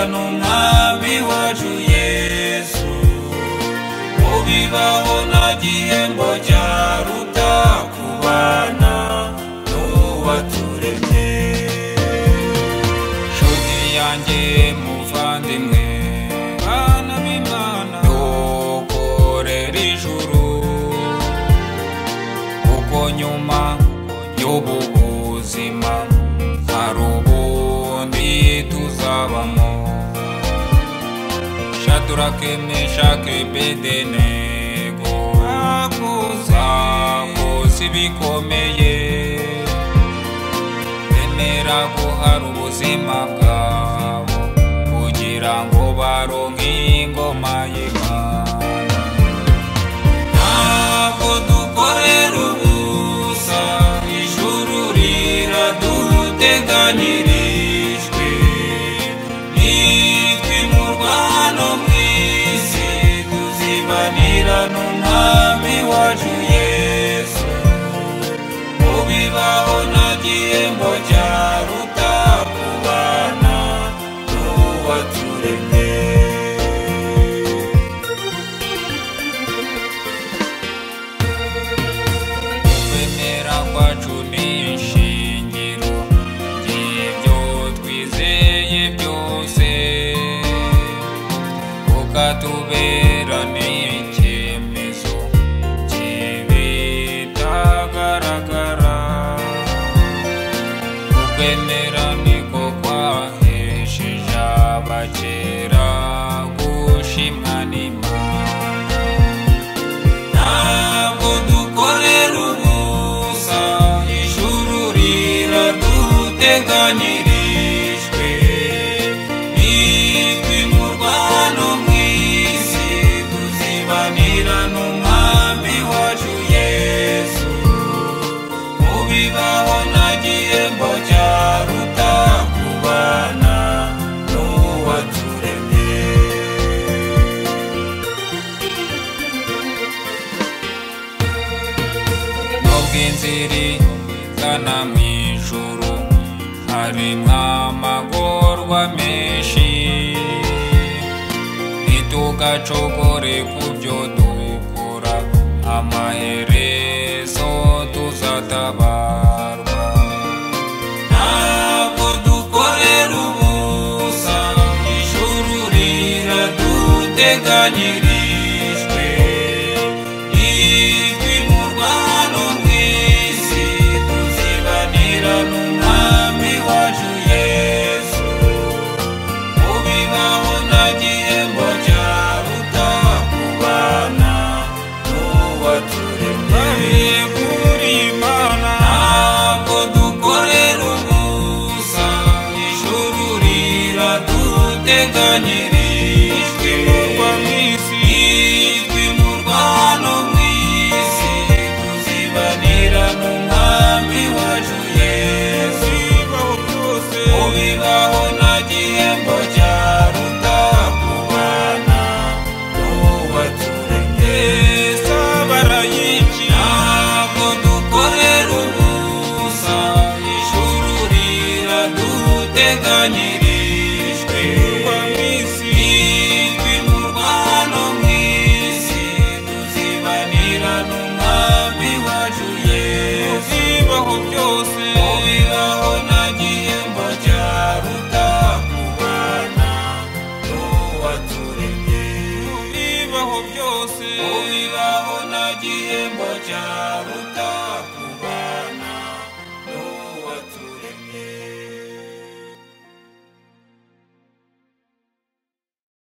tuzibanira n'umwami wacu Yesu. Ubibaho nta gihembo cyaruta kubana n'uwaturemye. Nshuti yanjye muvandimwe, bana b'Imana, dukorere ijuru, kuko nyuma y'ubu buzima hari ubundi tuzabamo. Shadrake, Meshake, Abedenego bakoze ibikomeye, bemera guhara ubuzima bwabo kugira ngo baronke ingoma y'Imana. Ntabwo dukorera ubusa, ijuru riraduteganyirijwe. Nitwimurwa hano mu isi, tuzibanira n'umwami wacu Yesu. Ubibaho nta gihembo cyaruta kubana n'uwaturemye. Ukwemera kwacu ni ishingiro ry'ibyo twizeye byose, kukatubera n'icyemezo cy'ibitagaragara. Ukwemera niko kwahesheje abakera gushimwa n'Imana. Ntabwo dukorera ubusa, ijuru riraduteganyirijwe. Nitwimurwa hano mu isi, tuzibanira n'umwami wacu Yesu. Ubibaho nta gihembo cyaruta kubana n'uwaturemye. Nubwo inzira igana mu ijuru harimwo amagorwa menshi, ntitugacogore ku byo dukora, amaherezo tuzatabarwa. Ntabwo dukorera ubusa, ijuru riraduteganyirijwe. Nitwimurwa hano mu isi, tuzibanira n'umwami wacu Yesu. Ubibaho nta gihembo cyaruta kubana n'uwaturemye. Ntabwo dukorera ubusa, ijuru riraduteganyirijwe. Nitwimurwa hano mu isi, tuzibanira n'umwami wacu Yesu. Ubibaho nta gihembo cyaruta kubana n'uwaturemye. Ntabwo dukorera ubusa, ijuru riraduteganyirijwe. Nitwimurwa hano mu isi, tuzibanira n'umwami wacu Yesu. Ubibaho nta gihembo cyaruta kubana n'uwaturemye. Ubibaho nta gihembo cyaruta.